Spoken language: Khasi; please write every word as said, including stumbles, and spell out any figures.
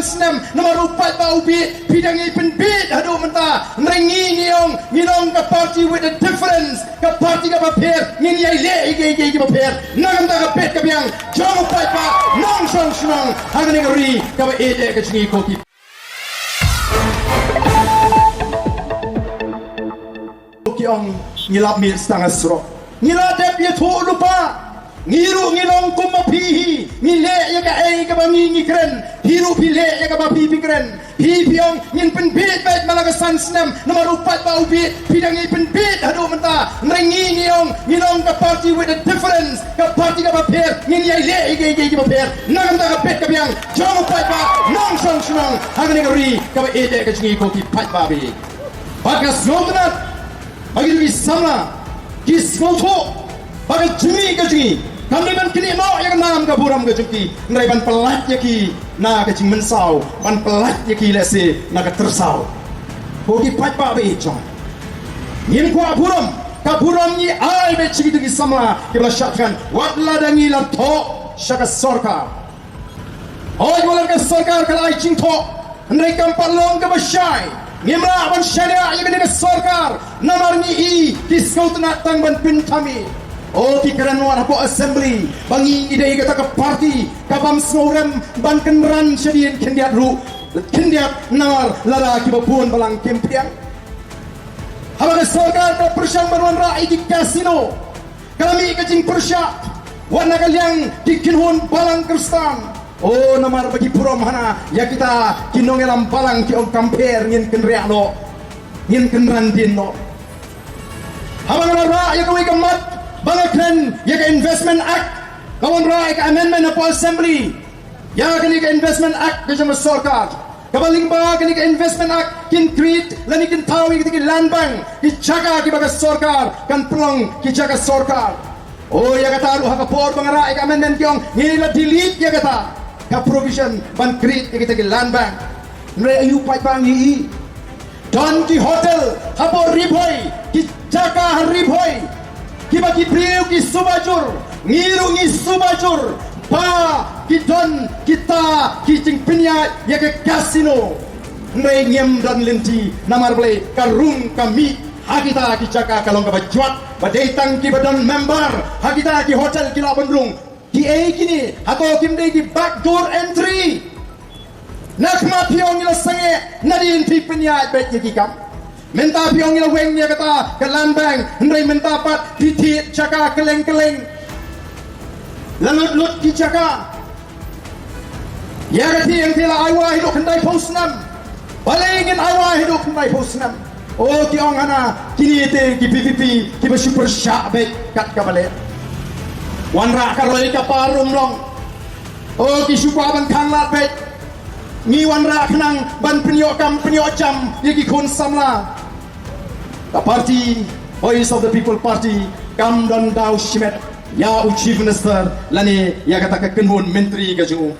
snem, namar u paidbah u bieit, phi dang ïai pynbieit haduh mynta. Hynrei ngi ngi ong, ngi long ka party with a difference, ka party kaba pher, ngin ïai leh ïa kiei kiei kiba pher na ka bynta ka beit ka biang jong u paidbah nongshong shnong ha kane ka ri kaba ïeit ka jong ngi, ko ki. Ki ong, ngi lap miet tang ha surok, ngi la dep ïathuh lypa. Ngi ruh ngi long kum ma phi hi, ngi leh ïa kaei kaba ngi ngi kren. Phi ruh phi leh ïa kaba phi phi kren. Phi phi ong, ngin pynbieit beit man la ka san snem, namar u paidbah u bieit, phi dang ïai pynbieit haduh mynta. Hynrei ngi ngi ong, ngi long ka party with a difference, ka party kaba pher, ngin ïai leh ïa kiei kiei kiba pher na ka bynta ka beit ka biang jong u paidbah nongshong shnong ha kane ka ri kaba ïeit ka jong ngi, ko ki paidbah ba ïeit. Bad ka sngewtynnat ba kito ki samla ki sngewthuh ba ka jingmih ka jong ngi kam dei ban knieh noh ïa ka nam ka burom ka jong ki, hynrei ban pyllait ïa ki na ka jingmynsaw, ban pyllait ïa ki lehse na ka tyrsaw. Ko ki paidbah ba ïeit jong, ngim kwah burom, ka burom ngi ai beit sha kito ki samla kiba la shah thngan wat lada ngi la thoh sha ka sorkar. Hooid, wat la ka sorkar ka la ai jingthoh, hynrei kam pat long kaba shai. Ngim lah ban shaniah ïa kane ka sorkar namar ngi i ki sngewtynnat tang ban pynthame. O ki kren wat hapoh assembly ba ngi i dei kata ka party ka bym sngewrem ban kynran shadien khyndiat ruh, khyndiat namar lada kiba bun balang kim pdiang. Haba ka sorkar ka pyrshang ban wanrah ïa ki casino, ka la mih ka jingpyrshah wat na ka liang ki kynhun balang Khristan. O namar ba ki burom hana ïa kita ki nongïalam balang, ki ong kam pher, ngin kynriah noh, ngin kynran dien noh. Haba nga la rah ïa kawei ka mat ba nga kren ïa ka Investment Act, ka wanrah ïa ka amendment hapoh assembly ïa kane ka Investment Act ka jong ka sorkar. Kaba lyngba kane ka Investment Act kin create lane kin thaw ïa kita ki land bank, ki jaka kiba ka sorkar kan pynlong ki jaka sorkar. O ïa kata ruh ha ka por ba nga rah ïa ka amendment ki ong ngi la delete ïa kata ka provision ban create ïa kita ki land bank. Hynrei aïu paidbah ngi i? Don ki hotel hapoh Ri Bhoi, ki jaka ha Ri Bhoi, kiba ki briew ki suba jur, ngi ruh ngi suba jur ba ki don kita ki jingpynïaid ïa ka casino. Hynrei ngim don lynti namar balei? Ka rung ka mih ha kita ki jaka ka long kaba jwat, ba dei tang kiba don member ha kita ki hotel ki lah ban rung. Kiei kine? Hato kim dei ki backdoor entry? Nakhmat phi ong ngi la sangeh, nadien phi pynïaid beit ïa ki kam? Mynta phi ong ngi la weng ïa kata ka land bank, hynrei mynta pat phi thied jaka kylleng kylleng, la lut lut ki jaka. Ïa ka thied te la ai wai haduh khyndaiphew snem. Balei ngin ai wai haduh khyndaiphew snem? O ki ong hana, kine te ki VPP kiba shu pyrshah beit kat kaba leh. Wanrah ka roi ka par um long. O ki shu kwah ban khanglad beit. Ngi wanrah khnang ban pynïoh kam pynïoh jam ïa ki khun samla. Ka party Voice of the People Party kam don daw shimet ïa u Chief Minister lane ïa kata ka kynhun myntri ka jong u.